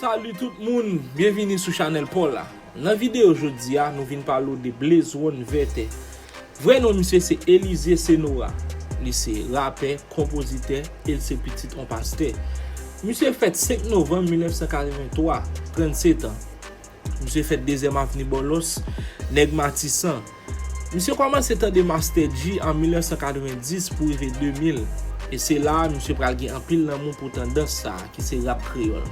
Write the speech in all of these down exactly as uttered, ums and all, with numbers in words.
Salut tout moun, byenvini sou chanèl pa w la. Nan videyo jodi a, nou vin pale w de Blaze One Vètè. Vrè non misye se Elysée Senora. Li se rapè, konpozitè, e l se pitit on pastè. Misye fèt senk novanm mil nèf san katrevenntwa, trannsetan. Misye fèt dezyèm avni Bòlòs, nèg Matisan. Misye kòmanse tande Master Dji an mil nèf san katrevenndis pou rive de mil, e se la a misye pral gen anpil lanmou pou tandans sa a, ki se rap kreyòl.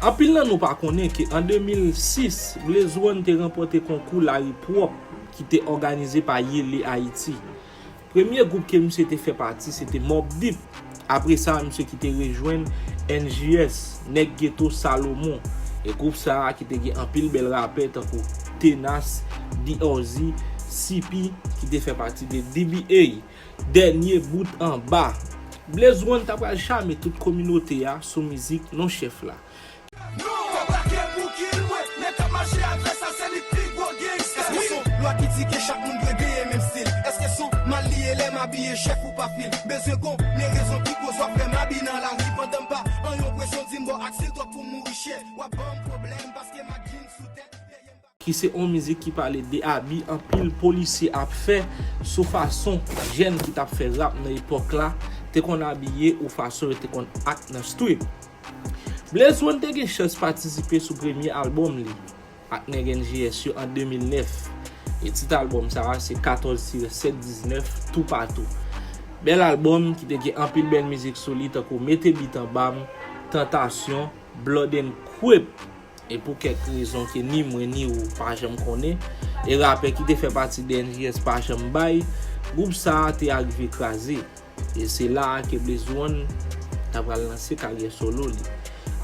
Anpil nan nou pa konnen ke an de mil sis, Blaze One te ranpòte konkou Lari Pwòp ki te òganize pa Yele Ayiti. Premye gwoup ke misye te fè pati, se te Mobb Deep. Apre sa, misye ki te rejwenn N J S, Nèg Geto Salomon. E gwoup sa a ki te gen anpil bèl rapè tankou Tenas, D R Z, C P, ki te fè pati de D B A, Dènye Bout Anba. Blaze One ta pral chame tout kominote a sou mizik Non Chèf la. Non, pa brake pou kil mwen, nèg k ap mache ak vès la, se li k pi gwo gangsta. Èske se yon lwa ki di ke chak moun dwe genyen menm stil? Èske se yon mal li ye lè m abiye chèf ou pa fil? Bezwen konnen rezon ki koz w ap fè m abi nan lari pandan m pa an yon presyon, di m bò ak stil twòp pou m mouri chè. W ap ban m pwoblèm paske m ak djin sou tèt. Ki se yon mizik ki pale de abi anpil polisye ap fè sou fason jèn ki t ap fè rap nan epòk la te konn abiye ou fason yo te konn act nan street. Blaze One te gen chans patisipe sou premye albòm li ak nèg N J S yo an de mil nèf. E tit albòm sa a se katòz tirè sèt diznèf, Toupatou. Bèl albòm ki te gen anpil bèl mizik sou li tankou Mete Bit Anba M, Tantasyon, Blood and Crip. E pou kèk rezon ke ni mwen ni ou pa janm konnen, e rapè ki te fè pati de N J S pa janm bay, gwoup sa a te arive kraze. E se la a ke Blaze One ta pral lanse karyè solo li,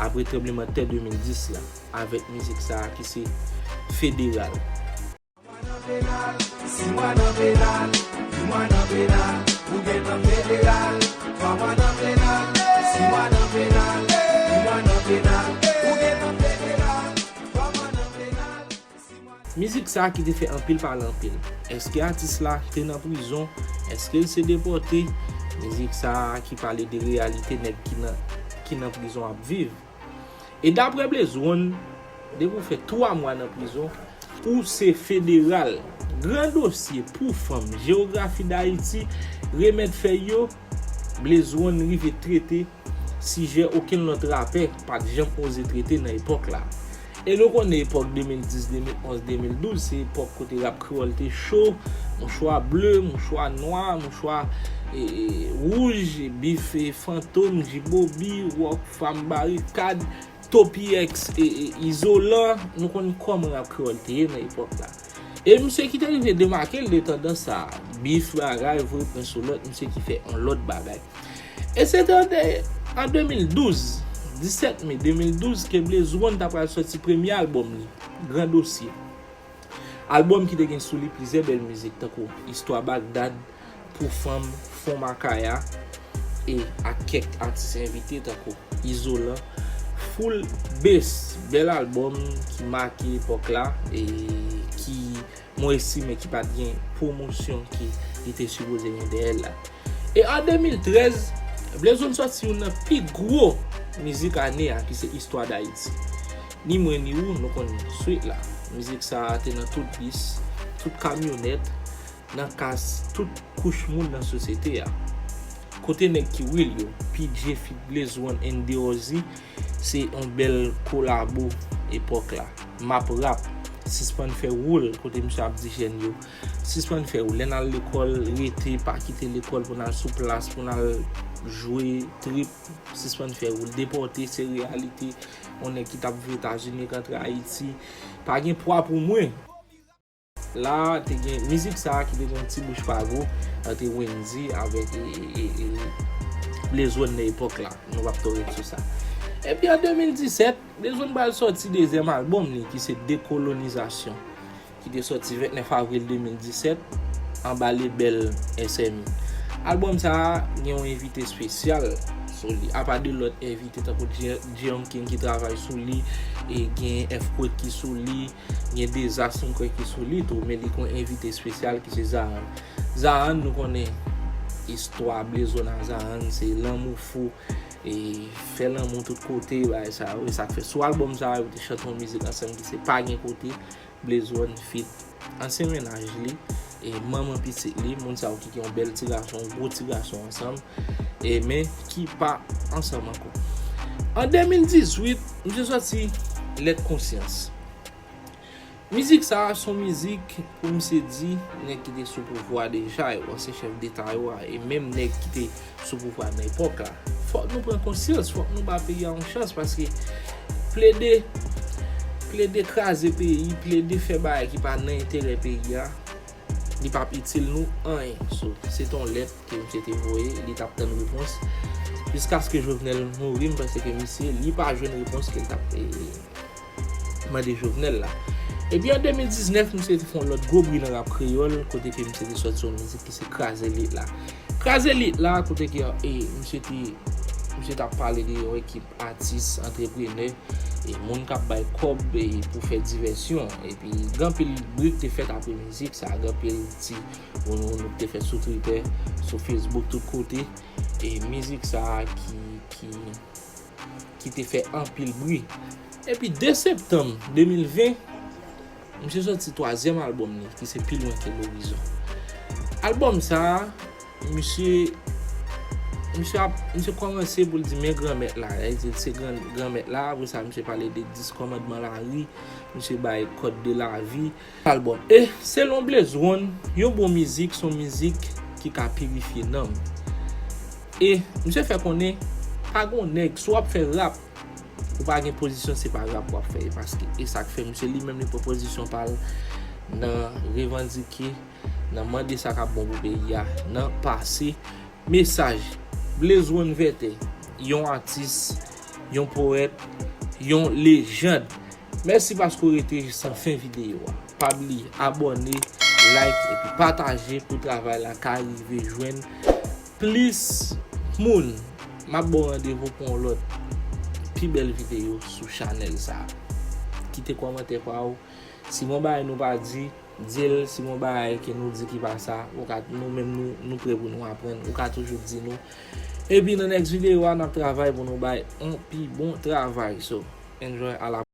apre tranblemanntè de mil dis la, avèk mizik sa a ki se Federal. Mwa nan penal, si mwa nan penal, di mwa nan penal, ou gentan federal. Twa mwa nan penal, si mwa nan penal, di mwa nan penal, ou gentan federal. Twa mwa nan penal, si mwa. Mizik sa a ki te fè anpil pale anpil. Èske atis la te nan prizon? Èske l se depòte? Mizik sa a ki pale de reyalite nèg ki nan, ki nan prizon ap viv. E daprè Blaze One, depi w fè twa mwa nan prizon, ou se federal. Gran dosye pou fanm, jewografi Dayiti, remèd fèy yo, Blaze One rive trete sijè okenn lòt rapè pa t janm oze trete nan epòk la. E nou konnen epòk de mil dis, de mil onz, de mil douz, se epòk kote rap kreyòl te cho, mouchwa ble, mouchwa nwa, mouchwa, e, e, wouj, bif, e, Fantom, Jibobi, Rockfam, Barikad, Topi X, e, e, Izolan, nou konn kòman rap kreyòl te ye nan epòk la. E misye ki te rive demake l de tandans sa a, bif, bagay, voye pwen sou lòt, misye ki fè yon lòt bagay. E se te an de, an de mil douz, disèt me de mil douz, ke Blaze One ta pral sòti premye albòm li, Gran Dosye. Albòm ki te gen sou li plizyè bèl mizik, tankou Istwa Bagdad, Pou Fanm, Fon Makaya, e ak kèk atis envite, tankou Izolan. Full Bass, bèl albòm ki make epòk la, e ki mwen estime ki pa t gen pwomosyon ke li te sipoze gen dèyè l la. E an de mil trèz, Blaze One sòti youn nan pi gwo mizik ane a, ki se Istwa Dayiti. Ni mwen ni ou, nou konn swit la. Mizik sa a te nan tout bis, tout kamyonèt, nan kas tout kouch moun nan sosyete a. Kote nèg ki real yo, P J feat Blaze One and D R Z, se yon bèl kolabo epòk la. M ap rap, sispann fè woul, kote misye ap di jèn yo, sispann fè woul. Lè n al lekòl, rete, pa kite lekòl pou n al sou plas, pou n al jwe, trip, sispann fè woul. Depòte, se reyalite. Yon nèg ki t ap viv Etazini, k antre Ayiti, pa gen pwa pou mwen. La, te gen mizik sa a ki te gen yon ti bouch pa gwo ant Wendyy avèk, e, e, e, e, Blaze One nan epòk la. Nou p ap twò ret sou sa. Epi an de mil disèt, Blaze One pral sòti dezyèm albòm li, ki se Dekolonizasyon, ki te sòti vennèf avril de mil disèt, anba lebèl S M I. Albòm sa a gen yon envite espesyal sou li. Apa de lòt envite tankou G-, G-Young King ki travay sou li, e gen F Quake ki sou li, gen Dezas m kwè ki sou li tou, men li gen yon envite espesyal ki se Zahann. Zahann, nou konnen istwa Blaze One a Zahann, se lanmou fou, e fè lanmou tout kote, bagay sa yo. E sa k fè sou albòm sa a, yo te chante yon mizik ansanm ki se Pa Gen Kote, Blaze One feat ansyen mennaj li, e manman pitit li, moun sa yo ki gen yon bèl ti gason, yon gwo ti gason ansanm, e men ki pa ansanm ankò. An de mil dizuit, misye sòti Lèt Konsyans. Mizik sa a se yon mizik pou misye di nèg ki te sou pouvwa deja yo, ansyen chèf deta yo a, e menm nèg ki te sou pouvwa nan epòk la. Fòk nou pran konsyans, fòk nou ba peyi a yon chans, paske plede, plede kraze peyi, plede fè bagay ki pa nan enterè peyi a, li p ap itil nou anyen. So, se te yon lèt ke misye te voye, li t ap tann repons. Jiskaske Jovenel mouri, m panse ke misye, li pa jwenn repons ke l t ap, e, mande Jovenel la. Epi an de mil diznèf, misye te fè yon lòt gwo bri nan rap kreyòl, kote ke misye te sòti yon mizik ki se Kraze Lit la. Kraze Lit la, kote ke, e, misye te, misye t ap pale de yon ekip atis, antreprenè, e moun k ap bay kòb, e, pou fè divèsyon. Epi, gen anpil bri ki te fèt apre mizik sa, gen anpil ti moun, moun ki te fèt sou Twitter, sou Facebook, tout kote. E mizik sa a ki, ki, ki te fè anpil bri. Epi de septanm de mil ven, misye sòti twazyèm albòm li, ki se Pi Lwen Ke Lorizon. Albòm sa a, misye, misye ap, misye kòmanse pou l di men Granmèt la, li di l se gran, Granmèt la, apre sa misye pale de dis kòmandman lari, misye bay kòd de lavi. Albòm. E selon Blaze One, yon bon mizik se yon mizik ki ka pirifye nanm. E misye fè konnen, pa gon nèg, si w ap fè rap, ou pa gen pozisyon, se pa rap w ap fè. E paske, e sa k fè misye li menm li pran pozisyon pa l nan revandike, nan mande sa k ap bon pou peyi a, nan pase mesaj. Blaze One Vètè, yon atis, yon powèt, yon lejand. Mèsi paske w rete jis nan fen videyo a. Pa bliye abòne, like epi pataje pou travay la ka rive jwenn plis moun. M ap ba w randevou pou yon lòt pi bèl videyo sou chanèl sa a. Kite kòmantè pa w. Si gon bagay nou pa di, di l. Si gon bagay ke nou di ki pa sa, ou ka, nou menm nou, nou prè pou nou aprann. Ou ka toujou di nou. Epi nan next videyo a, n ap travay pou nou bay yon pi bon travay. So, enjoy a la